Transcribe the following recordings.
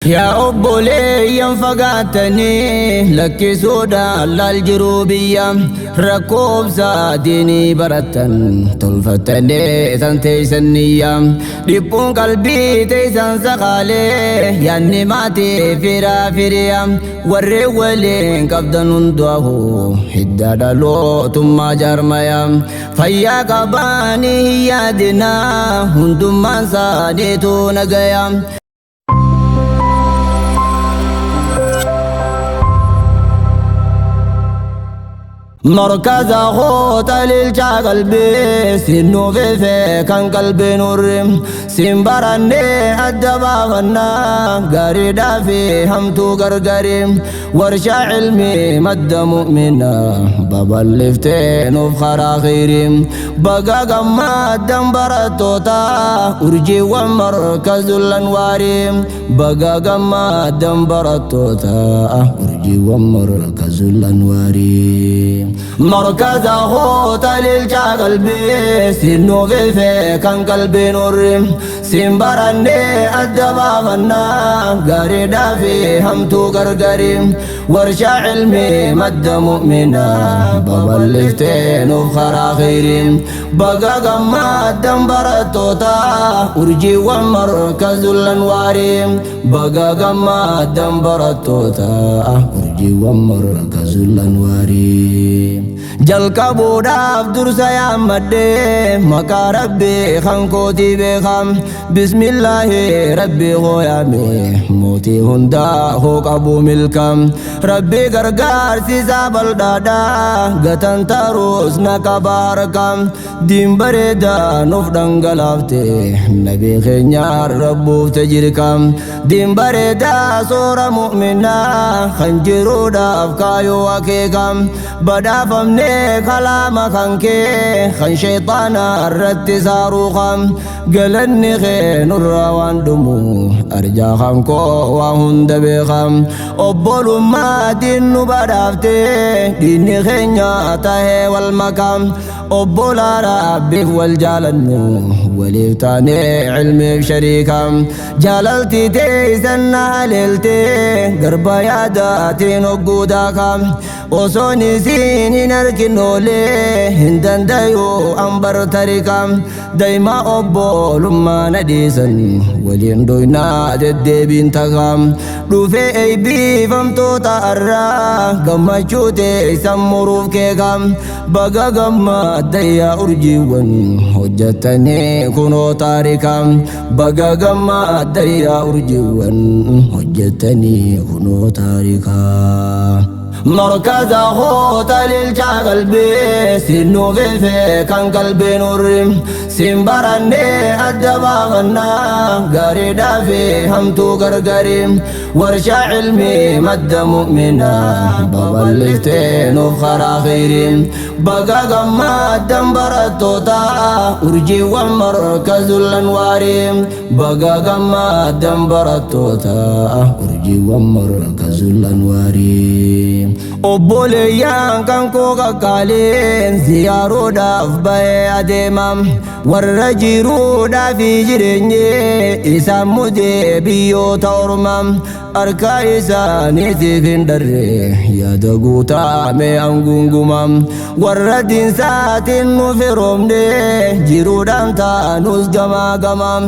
Yaa obboleeyyan fagaatanii lakkisuudhaan laal jiruu biyya rakkoobsa diinii barattan tolfattanii san teeysan niyya dhiphuun qalbii teeysan sakaalee yaanni maatii firaa firiya warreen waliin qabdan hundaahu hidda dhalootummaa jaarmaya fayyaa qabaanii hin yaadinaa hundummaan isaaniitu nagaya. مركز خوت للجا قلبي سنو في كان قلبي نور سنبرني الدبا غنا قريدا في همتو قرقري ورشا علمي مد مؤمنا بابا اللفتين وفخر خيري بقى قماد دنبرتوتا ارجي ومركز الانوار بقى قماد دنبرتوتا ارجي ومركز الانوار مركز خوت للجا قلبي سنو في كان قلبي نور سنبرني الدبا غنا قريدا في همتو قرقري ورشا علمي مد مؤمنا بابا اللفتين وفخر خيري بقى قماد دنبرتوتا ارجي ومركز الانوار بقى قماد دنبرتوتا ارجي ومركز الانوار jalqabuudhaaf dursa yaammadhee maqaa rabbii kan kootii beekam bismillaahi rabbii koo yaame mootii hundaa hoo qabu milkam rabbii gargaarsiisaa bal'aadha gatan taruus na qaba harkam diin bareedaa nuuf dhangalaafte nabii keenyaan rabbuuf jirkam diin bareedaa soora mu'minaa kan jiruudhaaf kaayoo akeekam badhaafamne kalaama kan kee kan shayxaana irratti saaruuqam galanni kee nurra waan dhumu arjaa kan koo waa hunda beekam obbolummaa nu badhaafte diinni keenya tahee wal makam obbolaa rabbiif wal jaalannu waliif taanee cilmiif shariikam jaalalti teeysan na haleelte garba yaadaatiin hogguudaakam osoon isiin hin argin oolee hin dandayu ambar tarikam dayma obbolummaa na dhiisan waliin doynaa deddeebiin takam dhufee eebbifamtoota irraa gammachuu teessan muruuf keekam baga gammadayyaa urjiiwwan hojjetanii kunoo taarikam baga gammadayyaa urjiiwwan hojjetanii kunoo taarikaa. مركز خوت للجا قلبي سنو في كان قلبي نور سنبرني الدبا غنا قريدا في همتو قرقري ورشا علمي مد مؤمنا بابا اللفتين وفخر خيري بقى قماد دنبرتوتا ارجي ومركز الانوار بقى قماد دنبرتوتا ارجي ومركز الانوار obboleeyyan kan koo qaqqaaleen ziyaaruudhaaf bahee adeemam warra jiruudhaaf jireenye isaan mudee biyyoota ormam harka isaaniitiif hin dharre yaada guutaame angungumam warra diinsaatiin nu firoomne jiruudhaan taanus gamaa gamam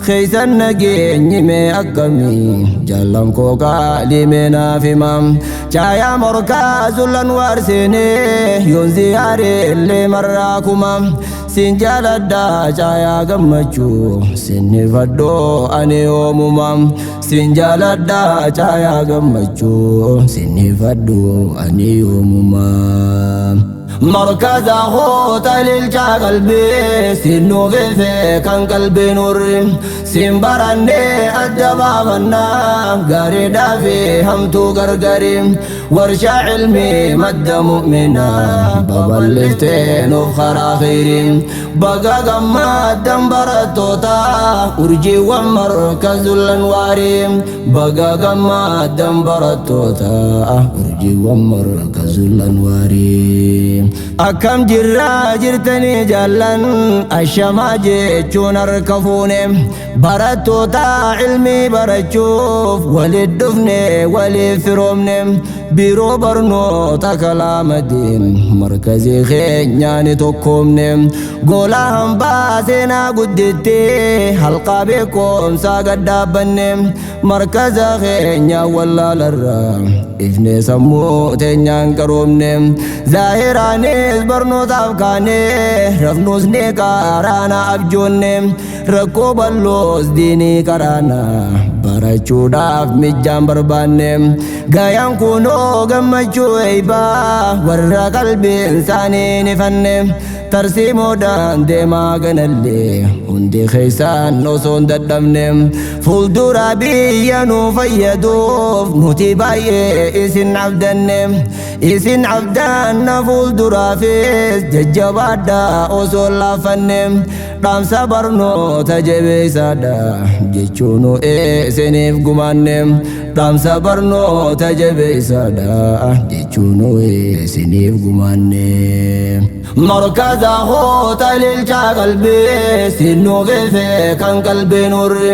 keeysan nageenyi mee akkamii jaallan koo qaalii mee naaf himam caayaa morkaa zullan waarseenee yoon ziyaaree marraa kumam sin jaaladhaa caayaa gammachuu sinnifadhoo ani yoomumam sin jaaladhaa caayaa gammachuu sinnifadhoo ani yoomumam مركز خوت للجا قلبي سنو في كان قلبي نور سنبرني الدبا غنا قريدا في همتو قرقري ورشا علمي مد مؤمنا بابا اللفتين وفخر خيري بقى قماد دنبرتوتا ارجي ومركز الانوار بقى قماد دنبرتوتا ارجي ومركز الانوار. Akkam jirraa jirtanii jaallan ashamaa jechuun harka fuune barattoota ilmii barachuuf walit dhufne waliif firoomne biiroo barnoota kalaamadiin markazii keenyaani tokkoomne gola hambaa seenaa gudditti halqaa beekumsaa gad dhaabbanne markaza keenya wallaalarraa ifne sammuu teenyaan qaroomne zaahiraanis barnootaaf kaane rafnus ni qaraana abjoonne rakkoo bal'oos diinii qaraana barachuudhaaf mijjaan barbaanne gayaan kunoo gammachuu eeybaa warra qalbiin isaanii ni fanne tarsiimoodhaan deemaa ganallee hundi keessaan osoo hin dadhabne fuuldura biyya nu fayyaduuf nuti baay'ee isin abdanne isin abdanna fuulduraafis jajjabaadhaa osoo laafanne dhaamsa barnoota jabeessaadha jechuun isiniif gumaanne dhaamsa barnoota jabeessaadha jechuun isiniif gumaanne. Markaza hoota lilchaa qalbii sinnuu feefee kan qalbii nurri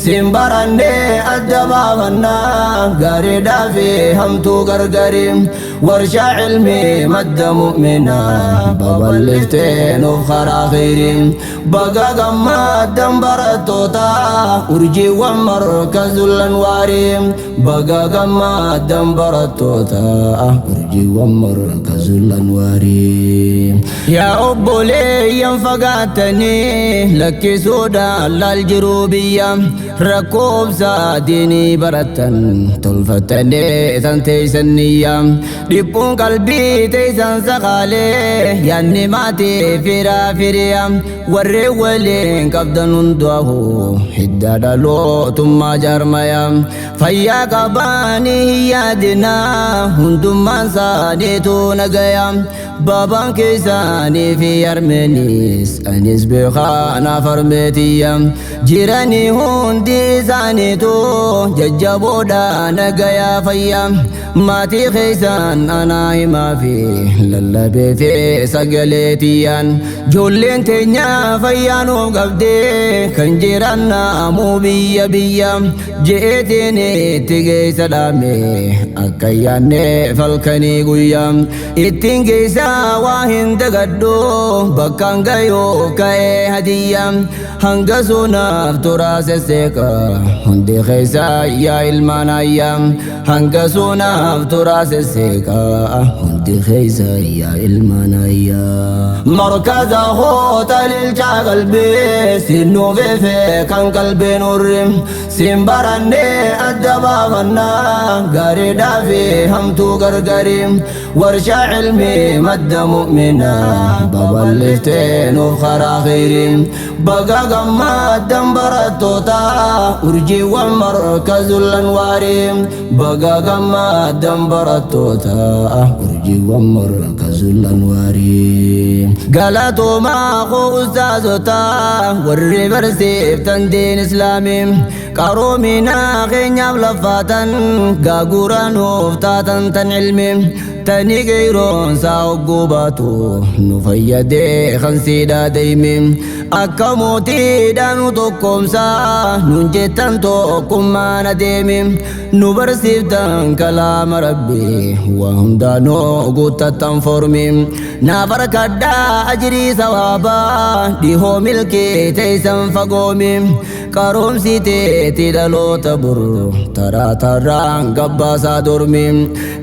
sin barannee adda baafannaa gaariidhaa fi hamtuu gargari warshaa ilmii madda mu'minaa babal'iftee nuuf karaa kheyrii baga gammaddan barattoota urjiiwwan markazul anwaarii baga gammaddan barattoota urjiiwwan markazul anwaarii. Yaa obboleeyyan fagaatanii lakkisuudhaan laal jiruu biyya rakkoobsa diinii barattan tolfattanii san teeysan niyya dhiphuun qalbii teeysan sakaalee yaanni maatii firaa firiya warreen waliin qabdan hundaahu hidda dhalootummaa jaarmaya fayyaa qabaanii hin yaadinaa hundummaan isaaniitu nagaya baabaan keessaanii fi armeenis anis beekaa naaf armeetiyya jiranii hundi isaaniitu jajjaboodha nagayaa fayya maatii keessan anaa himaa fi lallabee fi sagaleetiyyaan ijoolleen teenya fayyaa nuuf qabdee kan jiran naamuu biyya biyya je'eetiin itti geessa dhaame akka yaanne falkanii guyyaa ittiin geessa waa hin dagadhu bakkaan gayuu ka'ee hadiyya hanga sunaaf turaa sesseeqa hundi keessa yaa ilmaan ayyaa hanga sunaaf turaa sesseeqa hundi keessa yaa ilmaan ayyaa. Markaza hoota lilchaa qalbii sinnuu feefee kan qalbii nurri sin barannee adda baafannaa gaariidhaa fi hamtuu gargari warshaa ilmii madda mu'minaa babal'iftee nuuf karaa kheyrii baga gammaddan barattoota urjiiwwan markazul anwaarii baga gammaddan barattoota urjiiwwan markazul anwaarii. Galatoomaa koo ustaazota warri barsiiftan diin islaamii qaroominaa keenyaaf laffaatan gaagura nuuf taatan tan ilmi tani geeroon saa hogguu baatu nu fayyadee kan siidhaa deemi akka mootiidhaan nu tokkoomsaa nun jettan tokkummaan adeemi nu barsiiftan kalaama rabbii waa hundaanuu guuttattan formi naaf harkadhaa ajirii sawaabaa dhihoo milkii teeysan fagoomi qaroomsi teeti dhaloota bor taraa tarraan gabbaasaa dormi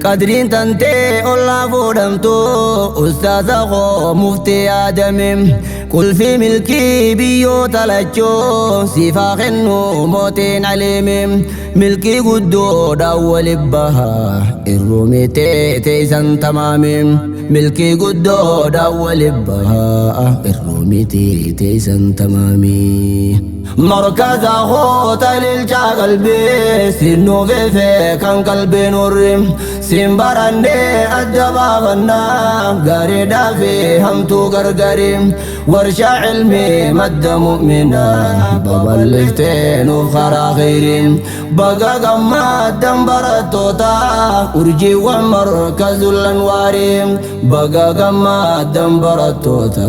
qadriin tantee ollaa fuudhamtu ustaaza koo muftii aadame qulfii milkii biyyoota lachoo siifaa kennu mootiin aliimi milkii guddoodhaan walib baha irrumitee teeysan tamaami milkii guddoodhaan walib baha irrumitee teeysan tamaami. Markaza hoota lilchaa qalbii sinnuu feefee kan qalbii nurri siin barannee adda baafannaa gaariidhaa fi hamtuu gargari warshaa cilmii madda mu'minaa babal'iftee nuuf karaa khayrii baga gammaddan barattoota urjiiwwan markazul anwaarii baga gammaddan barattoota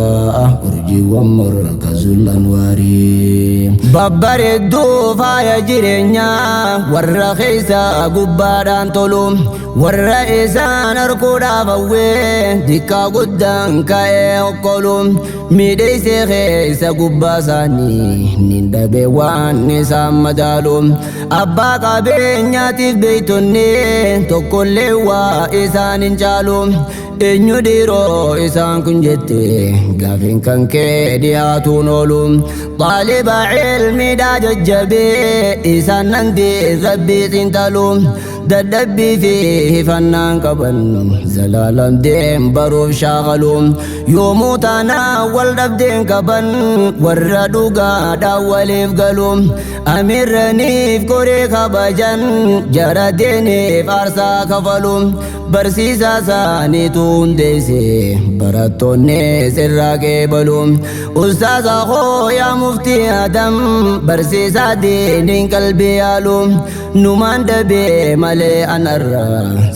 urjiiwwan markazul anwaarii. Babbareedduu faaya jireenyaa warra keessa gubbaadhaan tolu warra isaan arguudhaaf hawwee dikkaa guddaan ka'ee okkolu miidheessee keessa gubbaa isaanii nin dhabe waan isaan madaalu abbaa qabeenyaatiif beeytonni tokkollee waa isaan hin caalu eenyu dhiiroo isaan kun jette gaafiin kan kee dhiyaatuun oolu xaaliba cilmiidhaa jajjabee isaan nan rabbii xiinxalu dadhabbii fi hifannaan qaban zalaalam deem baruuf shaakalu yoomuu taanaa wal dhabdeen qaban warra dhugaadhaan waliif galu amirraniif koree kabajan jara deeniif aarsaa kafalu barsiisaa isaaniitu hundeesse barattoonni sirraa qeebalu ustaaza koo yaa muftii adam barsiisaa diiniin qalbii yaalu numaan dhabee malee anarra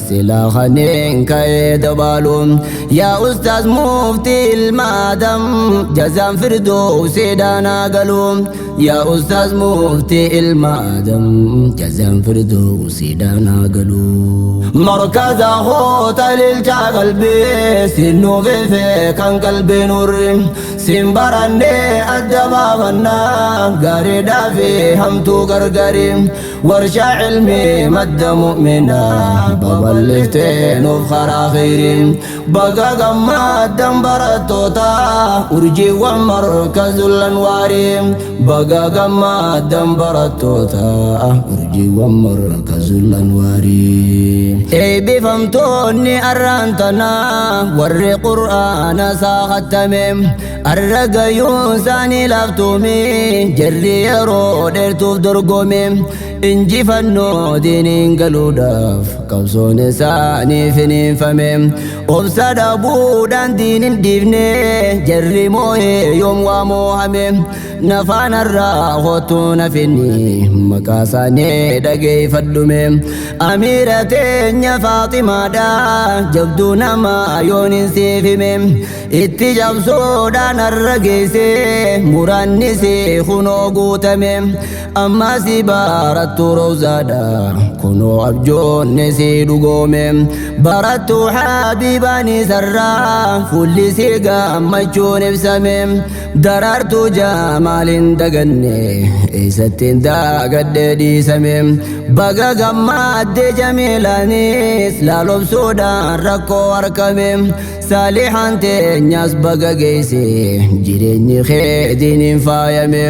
silaa kaneen ka'ee dabaalu yaa ustaaz muftii ilma adam jazaan firdoosidhaan galu yaa ustaaz muftii ilma adam jazaan firdoosidhaan galu. Markaza hoota lilchaa qalbii sinnuu feefee kan qalbii nurri siin barannee adda baafannaa gaariidhaa fi hamtuu gargari warshaa cilmii madda mu'minaa babal'iftee nuuf karaa khayrii baga gammaddan barattoota urjiiwwan markazul anwaarii baga gammaddan barattoota urjiiwwan markazul anwaarii. Eebbifamtoonni arraan tanaa warri qur'aana isaa khattame arra gayyuun isaanii laaftuumi jarri yeroo dheertuuf dorgome injifannoo diiniin galuudhaaf qabsoon isaanii finiinfame obsa dhabuudhaan diinin dhiifne jarri moo'ee yoom waa moohame nafaanarraa kootuu nafinni maqaa isaanii dhageeffadhume amiira teenya Faaximaadha jabduu nama yoon hin siifime itti cabsuudhaan har'a geesse muraannis kunoo guutame ammas barattuu roowzaadha kunoo abjoonni si dhugoome barattuu habiibaan isarraa fuulli si gammachuun ibsame daraartuu jaamaaliin daganne eessattiin daagadhee dhiisame baga gammaddee jamiilaanis laalobsuudhaan rakkoo argame saalihaan teenyaas baga geesse jireenyi kee diiniin faayame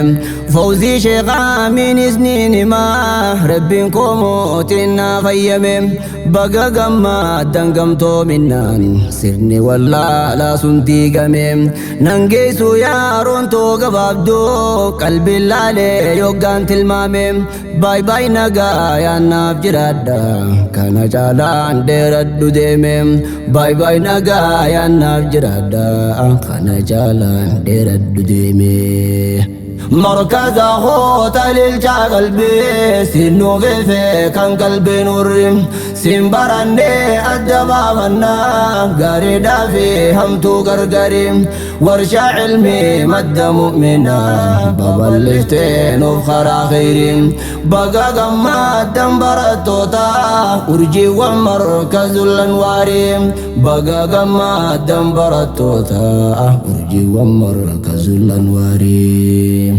fawzii sheekhaamiinis niin himaa rabbiin koo mootiin naa fayyame baga gammaddan gamtoominaan sirni wallaalaa sun diigame nan geessu yaaroon too gabaabduu qalbiin laalee yoggaan tilmaame baay baay nagaa yaannaaf jiraadha kana caalaan dheeradhu deeme baay baay nagaa yaannaaf jiraadha kana caalaan dheeradhu deeme. Markaza hoota lilchaa qalbii sinnuu feefee kan qalbii nurri siin barannee adda baafannaa gaariidhaa fi hamtuu gargari warshaa cilmii madda mu'minaa babal'iftee nuuf karaa khayrii baga gammaddan barattoota urjiiwwan markazul anwaarii baga gammaddan barattoota urjiiwwan markazul anwaarii.